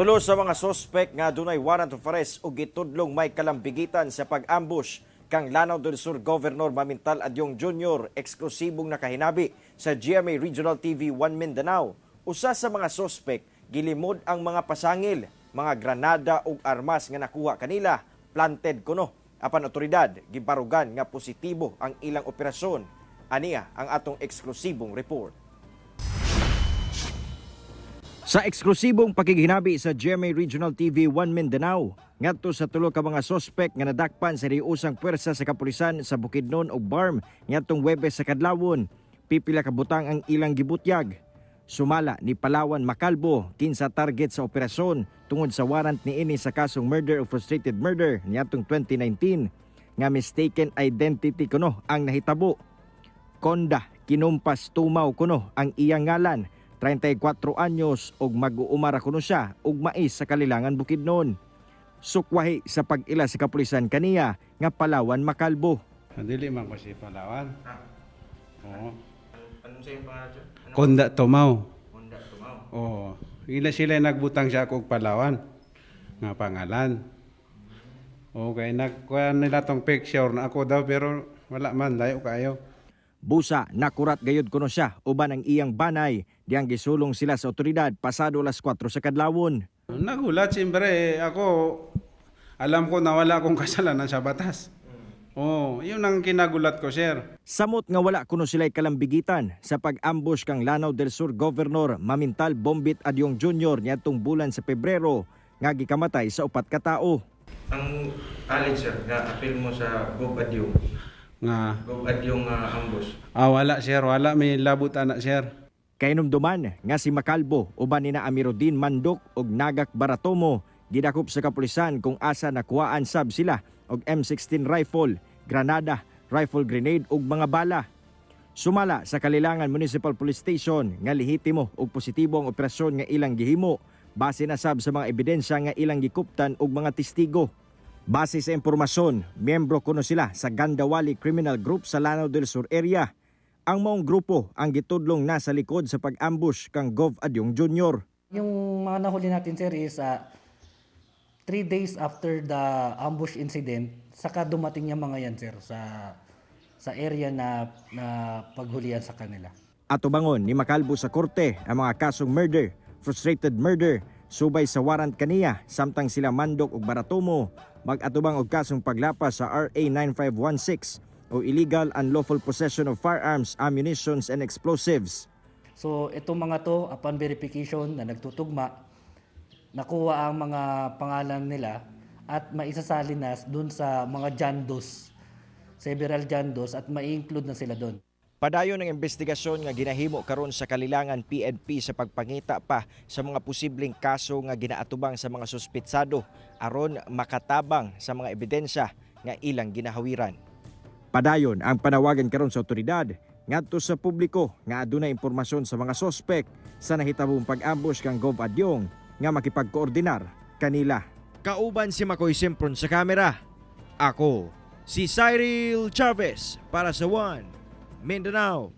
Tulo sa mga suspect nga dunay warrant of arrest ug gitudlong may kalambigitan sa pag-ambush kang Lanao del Sur Governor Mamintal Adiong Jr. eksklusibong nakahinabi sa GMA Regional TV 1 Mindanao. Usa sa mga suspect gilimod ang mga pasangil, mga granada ug armas nga nakuha kanila, planted kuno. Apan otoridad gibarugan nga positibo ang ilang operasyon. Ania ang atong eksklusibong report. Sa eksklusibong pakighinabi sa GMA Regional TV 1 Mindanao, ngadto sa tulo ka mga sospek nga nadakpan sa diusang puwersa sa kapulisan sa Bukidnon ug BARMM ngadtong Huwebes sa kadlawon, pipila ka butang ang ilang gibutyag. Sumala ni Palawan Makalbo, kinsa target sa operasyon tungod sa warrant niini sa kasong murder o frustrated murder niadtong 2019 nga mistaken identity kuno ang nahitabo. Konda Kinumpas Tumaw kuno ang iyang ngalan, 34 anyos ug mag-uumara kuno siya og mais sa Kalilangan, Bukidnon. Sukwahi sa pag-ila sa kapulisan kaniya nga Palawan Makalbo. Dili man ko si Palawan. Oo. Anong sa iyong pangalan, sir? Ano? Konda Tumaw. Honda Tumaw. Oo. Ila sila nagbutang siya og Palawan nga pangalan. Okay, nagkuha nila tong picture na ako daw, pero wala man, layo kayo. Busa nakurat gayud kuno siya uban ang iyang banay diyang gisulong sila sa otoridad pasado alas 4 sa kadlawon. Nagulat siyempre ako, alam ko na wala akong kasalanan sa batas. Oh, yun ang kinagulat ko, sir. Samot nga wala kuno sila'y kalambigitan sa pag-ambush kang Lanao del Sur Governor Mamintal Bombit Adiong Jr. niadtong bulan sa Pebrero nga gikamatay sa upat ka tao. Ang alleged, sir, nga appeal mo sa Gov Adyong. Nga Gov Adyong nga ambush. Ah, wala, sir, wala may labot ana, sir. Kainumduman nga si Makalbo uban nina Amiruddin Mandok ug Nagak Baratomo gidakop sa kapulisan kung asa nakuhaan sab sila og M16 rifle, granada, rifle grenade ug mga bala. Sumala sa Kalilangan Municipal Police Station nga lehitimo ug positibo ang operasyon nga ilang gihimo base na sab sa mga ebidensya nga ilang gikuptan ug mga testigo. Base sa impormasyon, miyembro kuno sila sa Gandawali Criminal Group sa Lanao del Sur area. Ang maong grupo ang gitudlong nasa likod sa pag-ambush kang Gov Adyong Jr. Yung mga nahuli natin, sir, is 3 days after the ambush incident, saka dumating yung mga yan, sir, sa area na paghulian sa kanila. Atubangon ni Makalbo sa korte ang mga kasong murder, frustrated murder, subay sa warrant kaniya, samtang sila Mandok ug Baratomo mag-atubang og kasong paglapas sa RA 9516 o illegal unlawful possession of firearms, ammunitions and explosives. So itong mga to, upon verification na nagtutugma, nakuha ang mga pangalan nila at maisasali na dun sa mga John Does, several John Does, at mai-include na sila dun. Padayon ang investigasyon nga ginahimo karon sa Kalilangan PNP sa pagpangita pa sa mga posibleng kaso nga ginaatubang sa mga suspitsado aron makatabang sa mga ebidensya nga ilang ginahawiran. Padayon ang panawagan karon sa otoridad ngadto sa publiko nga adunay impormasyon sa mga sospek sa nahitabong pag-ambush kang Gov Adyong nga makipagkoordinar kanila. Kauban si Makoy Sempron sa kamera. Ako si Cyril Chavez para sa One Mindanao.